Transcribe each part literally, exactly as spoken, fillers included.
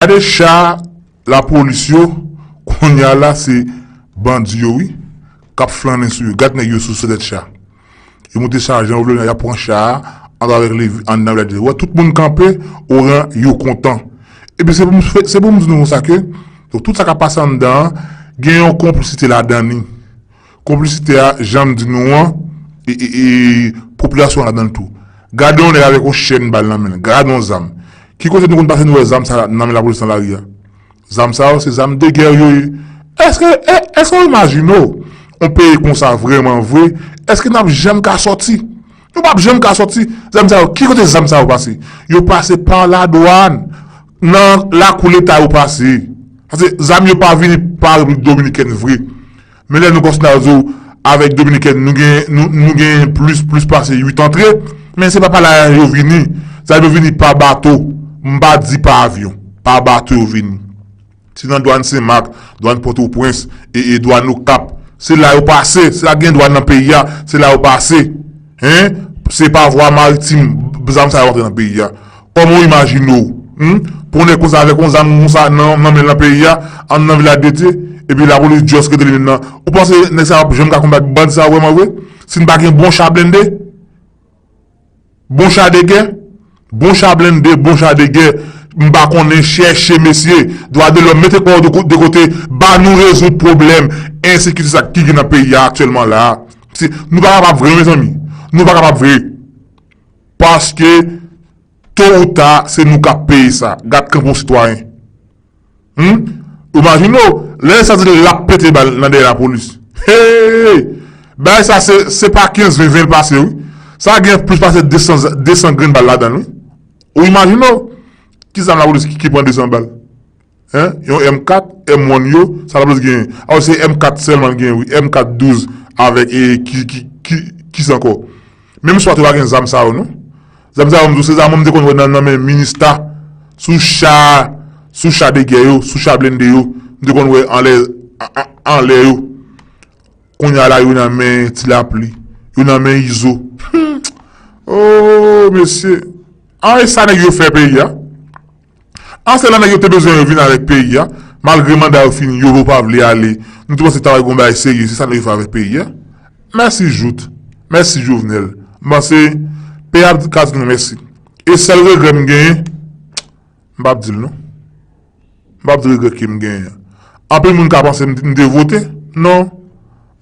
Gade cha lapolis yo, kounye a la se bandi yo wi, k ap flannen sou yo. Gad nèg yo sou sèt cha. Yo moute cha jan yo vle, y ap pran cha a, antre avèk li anndan vilaj de. Wè, tout moun kanpe, oran yo kontan. Epi se pou m, se pou m di nou konsa ke, donk, tout sa k ap pase anndan an, gen yon konplisite ladan li. Konplisite a, jan m di nou an, e, e, e, popilasyon an ladan l tou. Gade yon nèg avèk yon chèn bal nan men l, gade yon zam. Ki kote nou konn pase nou wè zam sa nan men lapolis nan lari a? Zam sa yo, se zam de gè yo ye. Èske, è, èske w imajine w, yon peyi konsa vrèman vre, èske n ap janm ka sòti? Nou p ap janm ka sòti. Zam sa yo, ki kote zam sa yo pase? Yo pase pa ladwàn. Nan lakou leta yo pase. Paske zam yo pa vini pa Repiblik Dominikèn vre. Men lè nou konsidere avèk Dominikèn, nou gen, nou, nou gen plis, plis pase uit antre. Men se pa pa la yo vini. Zam yo vini pa bato. M pa di pa avyon. Pa bato yo vini. Si nan dwàn Senmak, dwàn Pòtoprens, e, e dwàn Okap, se la yo pase, se la gen dwàn nan peyi a, se la yo pase. Hein? Se pa vwa maritim, zam sa yo antre nan peyi a. Kòman w imajine w? Hmm? Pou nèg konsa avèk yon zam konsa nan, nan men l nan peyi a, anndan vilaj de Dye, epi lapolis just rete li menm nan. Ou panse nèg sa yo ap janm ka konbat bandi sa yo vrèman vre? Si n pa gen bon cha blende? Bon cha de gè, bon cha blende, bon cha de gè, m pa konnen, chèche mesye, dwa de lòm, mete kò w de ko-, de kote, ba nou rezoud pwoblèm ensekirite sa ki gen nan peyi a aktyèlman la a. Se, nou pa kapab vre, mezanmi. Nou pa kapab vre. Paske, to ou ta, se nou k ap peye sa. Gad kanpe yon sitwayen. Hmm? Imajine w, lè sa di l ap pete bal nan dèyè lapolis. Hey! Bagay sa se, se pa kenz, ven, ven l pase wi. Sa gen plis pase de san, de san grenn bal ladan l wi. Ou imajine w, ki zam lapolis ki, ki pran de san bal? Hein? Yon M kat, M one yo, sa lapolis genyen. Alò se M kat sèlman l genyen wi. M kat douz avèk, e, ki, ki, ki, kisa ankò? Menm swat yo pa gen zam sa yo non. Zam sa yo m di w se zam mwen m te konn wè nan, nan men minista, sou cha, sou cha de gè yo, sou cha blende yo, m te konn wè anlè, an, an, anlè yo. Kounye a la yo nan men Ti Lapli, yo nan men Izo. Hmm. Oh mesye. An e sa nèg yo fè peyi a? An se la nèg yo te bezwen yo vin avèk peyi a, malgre manda yo fini, yo pa vle ale. Nou te panse ta pral gon bagay serye, se sa nèg yo fè avèk peyi a. Mèsi Jout, mèsi Jovenel. M panse peyi a ka di nou mèsi. E sèl regrè m genyen, m p ap di l non. M p ap di regrè ke m genyen an. Anpil moun ka panse m, m te vote. Non.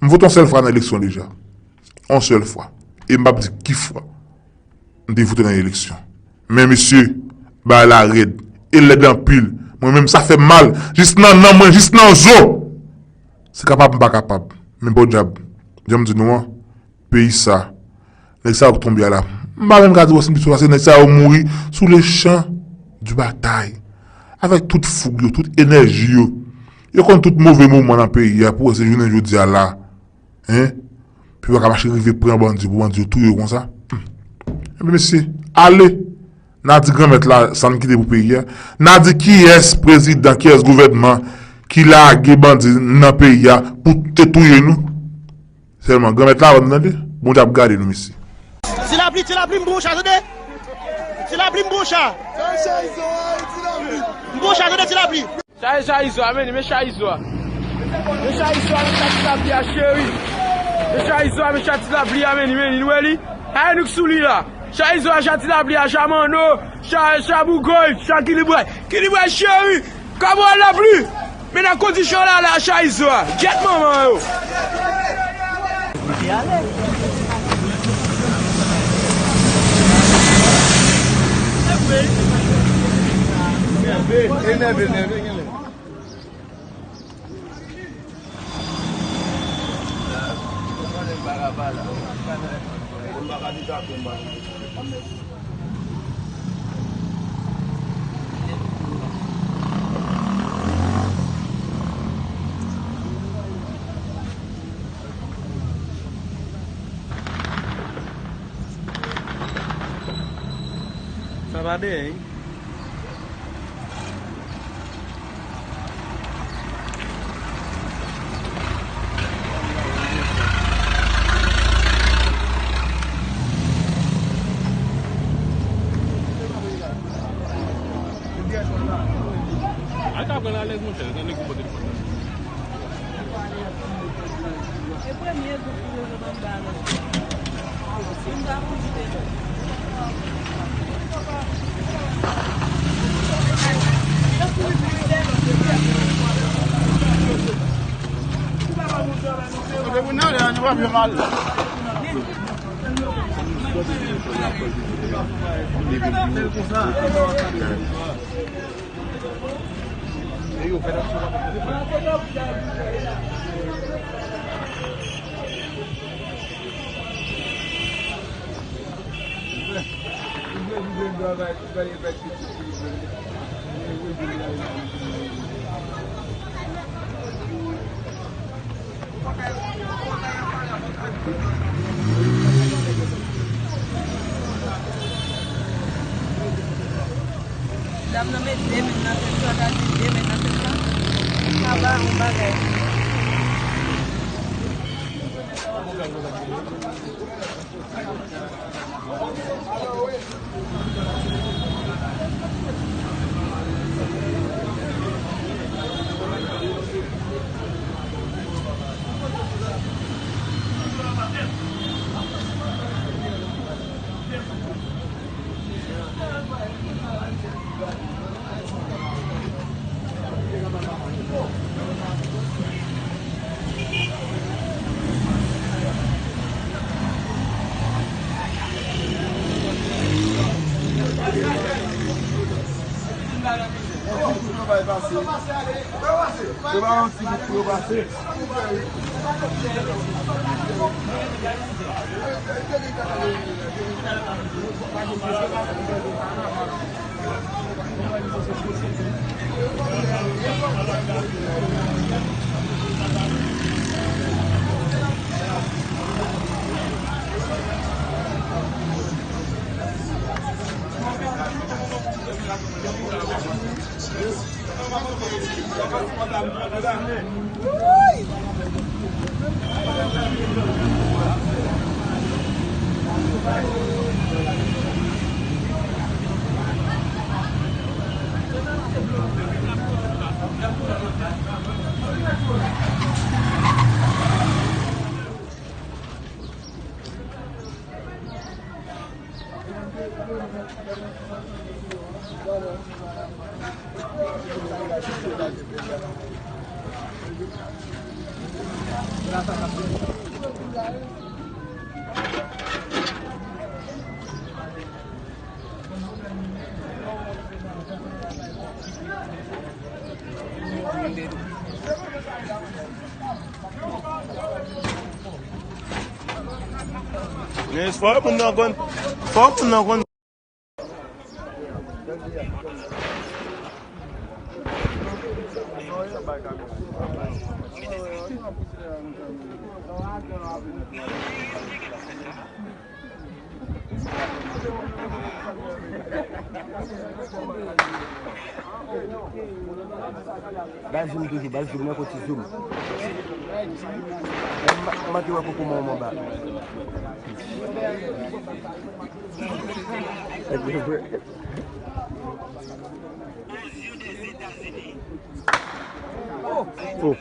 M vote yon sèl fwa nan eleksyon deja. Yon sèl fwa. E m p ap di ki fwa. M te vote nan eleksyon. Men mesye, bagay la rèd. E lèd anpil. Mwen menm sa fè m mal. Jis nan nanm mwen, jis nan zo. Se kapab m pa kapab. Men podyab. Jan m di nou an, peyi sa. Nèg sa yo k tonbe a la. M pa menm ka di w si m pito pase nèg sa yo mouri sou le chan di batay. Avèk tout foug yo, tout enèji yo. Yo konn tout move moman nan peyi a pou wè se jounen jodi a la. Hein? Pou yo pa ka mache rive pran bandi, pou bandi yo touye yo konsa. Hmm. Ebyen mesye, ale. N a di Granmèt la sa n kite pou peyi a. N a di kiyès prezidan, kiyès gouvènman ki lage bandi nan peyi a pou te touye nou. Sèlman Granmèt la, nou tande. Bondye ap gade nou mesye. Ti Lapli, Ti Lapli, m bon cha, tande. Ti Lapli, m bon cha. M bon cha, tande, Ti Lapli. Chaje cha Izo a, men li, men cha Izo a. Men cha Izo a, men cha Ti Lapli a, cheri. Men cha Izo a, men cha Ti Lapli a, men li, men li, nou wè li. Ay, nou k sou li la. Cha Izo a, cha Ti Lapli a, cha Manno, cha, cha Bougòy, cha Kilibway. Kilibway, cheri. Kabral Lapli. Men nan kondisyon la, la, cha Izo a. Gyèt manman yo. Sa pa dèyè, wi. Pran alèz, monchè, nan nèg ou pote l. E premye group ki rezo ban m ba la. Youn pa pou jite lòt. Kote moun nan, nou pa fè mal. Dam nan met de men nan tèt li, sa di de men nan tèt la. Sa pa yon bagay. Yo ba yon ti bout pou yo pase. Men fò moun nan konn, fò moun nan konn. Ba l zoom toujou, ba l zoom, nan kote zoom. M manke wè koko manman anba. Oh,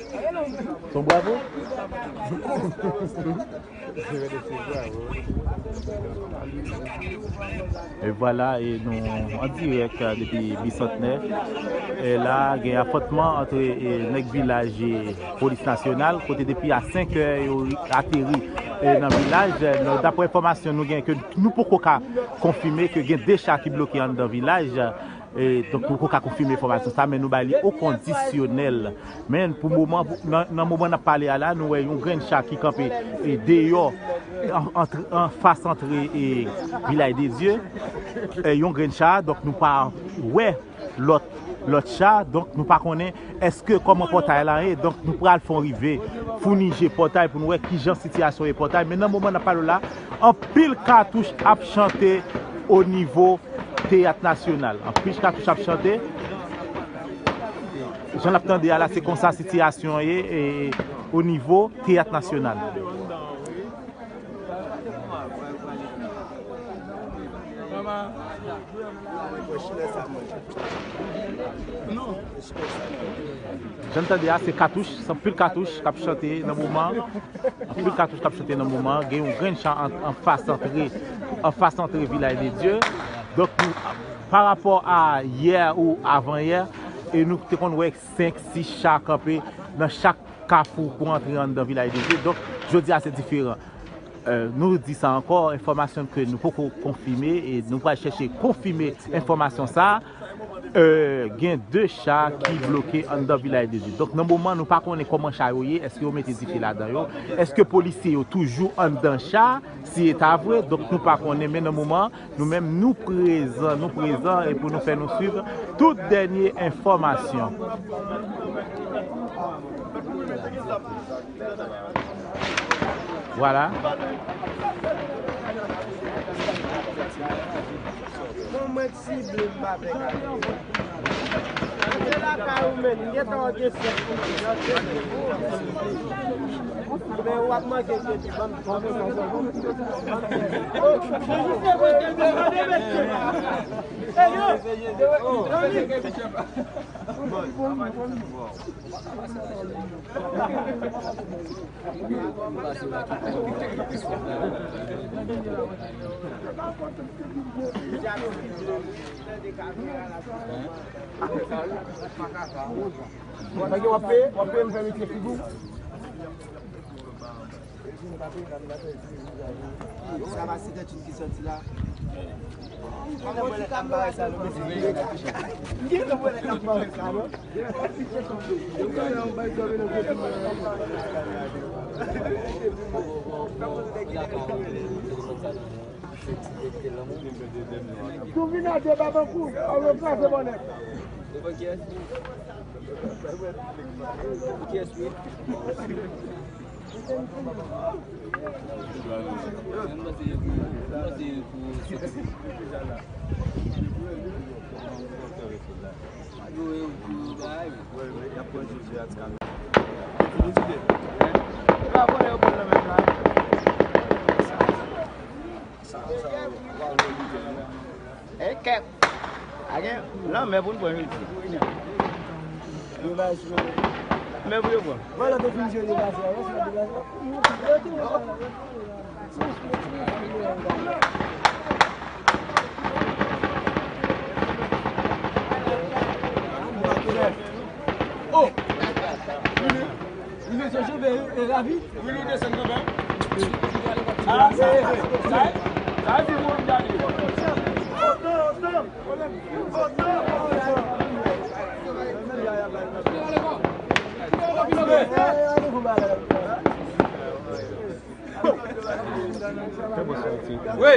son bravo. E vwala, e nou an dirèk, e, depi Bisantnè. E la, gen afwontman ant, e, nèg vilaj e polis nasyonal, kote depi a senk è yo ateri, e, nan vilaj. E, nou, daprè enfòmasyon nou gen, ke nou poko ka konfime ke gen de cha ki bloke anndan vilaj. E, donk, nou poko ka konfime enfòmasyon sa, men nou bay li o kondisyonèl. Men, pou moman, pou, nan, nan moman n ap pale a la, nou wè yon grenn cha ki kanpe, e, deyò, an, antre, an fas antre, e, Vilaj de Dye. E, yon grenn cha, donk, nou pa wè lòt, lòt cha, donk, nou pa konnen èske kòman pòtay la ye. Donk, nou pral fè yon rive, founi je pòtay pou nou wè kijan sitiyasyon ye pòtay. Men nan moman n ap pale la, anpil katouch ap chante o nivo Teyat Nasyonal. Anpil katouch ap chante. Jan n ap tande a la, se konsa sitiyasyon ye, e, o nivo Teyat Nasyonal. Jan n tande a, se katouch, se anpil katouch k ap chante nan moman. Anpil katouch k ap chante nan moman. Gen yon grenn cha an, anfas antre, anfas antre Vilaj de Dye. Donk, nou, pa rapò a yè ou avan yè, e nou te konn wè senk, sis cha kanpe nan chak kafou pou antre anndan Vilaj de Dye. Donk, jodi a se diferan. Euh, nou di sa ankò, enfòmasyon ke nou poko konfime e nou pral chèche konfime enfòmasyon sa a. Euh, gen de cha ki bloke anndan Vilaj de Dye. Donk, nan moman, nou pa konnen kòman cha yo ye, èske yo mete dife ladan yo, èske polisye yo toujou anndan cha, si e ta vre, donk nou pa konnen, men nan moman, nou menm, nou prezan, nou prezan, e pou nou fè nou swiv tout dènye enfòmasyon. Vwala. Bon, mwen sible m pa fè kare. Se lakay ou menm, m gentan wè gen sèt. Men w ap manke kete, ban m, ban m sa. Nèg yo, w ap peye, w ap peye m fè metye figi w. Sa pa si tèt ki sòti la. M gentan wè lè k ap bare sa, non, mesye. M gentan wè lè k ap bare sa, non. Tou vin a de babankou, an yo kraze bònè. Devan kiyès? Kiyès wi? E kèk. A gen lanmè pou n pran jodi. Mè pou yo pran. Vòlè te fin jwe deplase a, wè si l ap deplase. Oh! Vini, vini, se jove, e, ravi. Vini, desann kanpe. Ah, sa, sa, sa, sa, di moun gade. Wi!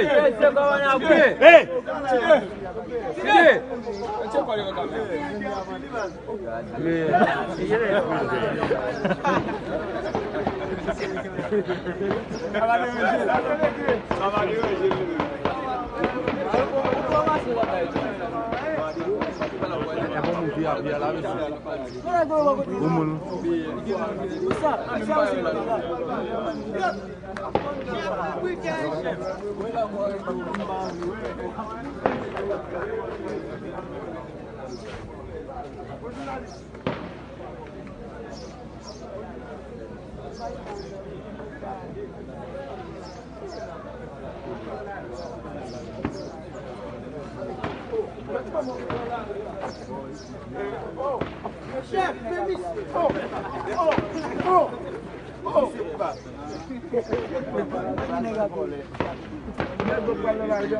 Hey! Hey! Chèf, fè misye. Oh! Oh! Oh! Oh! Nèg yo pral nan lari a.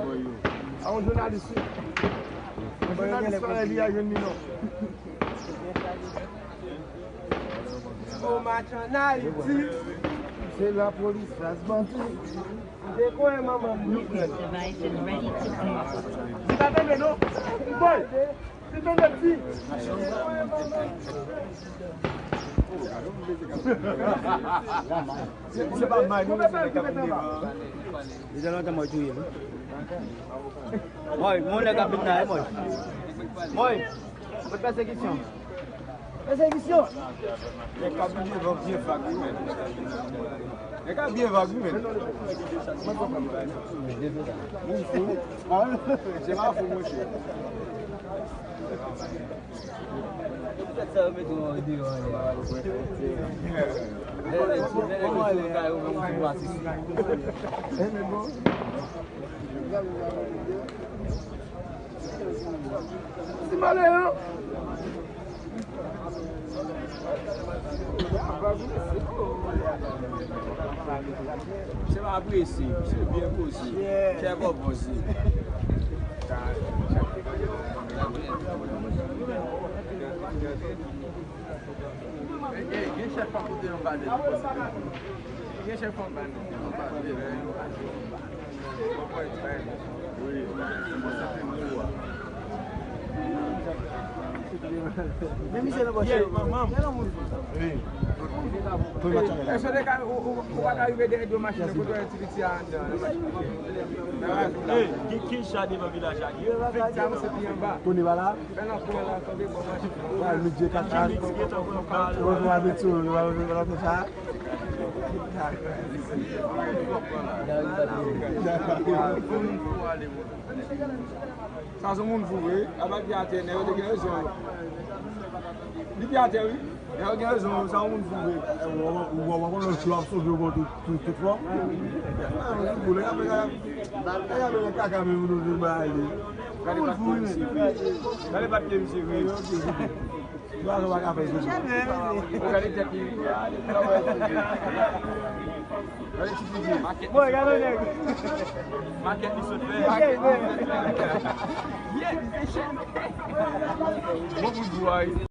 A yon jounalis wi. Yon jounalis pa lè li a jwenn li non. Bon match an Ayiti. Se lapolis, ras bandi. Se kwen manman m nou pran. Li pa tande non. Boy, li tande ti. Se, se pa may, non, mesye, k ap vin devan. Li te lontan mwen touye l wi. Mwen, mwen nèg ap vin la, mwen. Mwen, mwen pèsekisyon. Pèsekisyon. Nèg ka byen vag, byen vag wi menm. Nèg ka byen vag wi menm. Moun fou. Se pa fou, monchè. Si malè an. Se pa apresye, se byen poze. Chè kòb poze. Gen chèf an kote yon badè. Gen chèf an badè. Men misye nan bò chè. Èske w te ka, ou, ou, ou pa ka rive dèyè do machin nan, kote w wè ti piti a anndan nan machin? Hey, ki, ki chat devan vilaj la? Ki fèk sa misye pi anba? Tony pa la? Fè nan kwen la, tande bò machin. Pral met je kat chat. Yo va met sou, yo va met sa. Sa se moun fou vre. Aba pye atè, nèg yo te gen rezon. Li pye atè, wi. Nèg yo gen rezon, sa se moun fou vre. Ou wè, ou wè, ou wè, lòt jou ap sove w tout, tout, tout fò. Ah, moun fou, nèg ap fè kaka, nèg ap fè kaka, men moun nou ba li. Gade moun fou, wi, men. Gade pa pye misye vre. Ou gade tèt li. Gade ti figi. Bon, gade nèg. Makèt li sot fè. Makèt, men. Bon bout bwa, wi.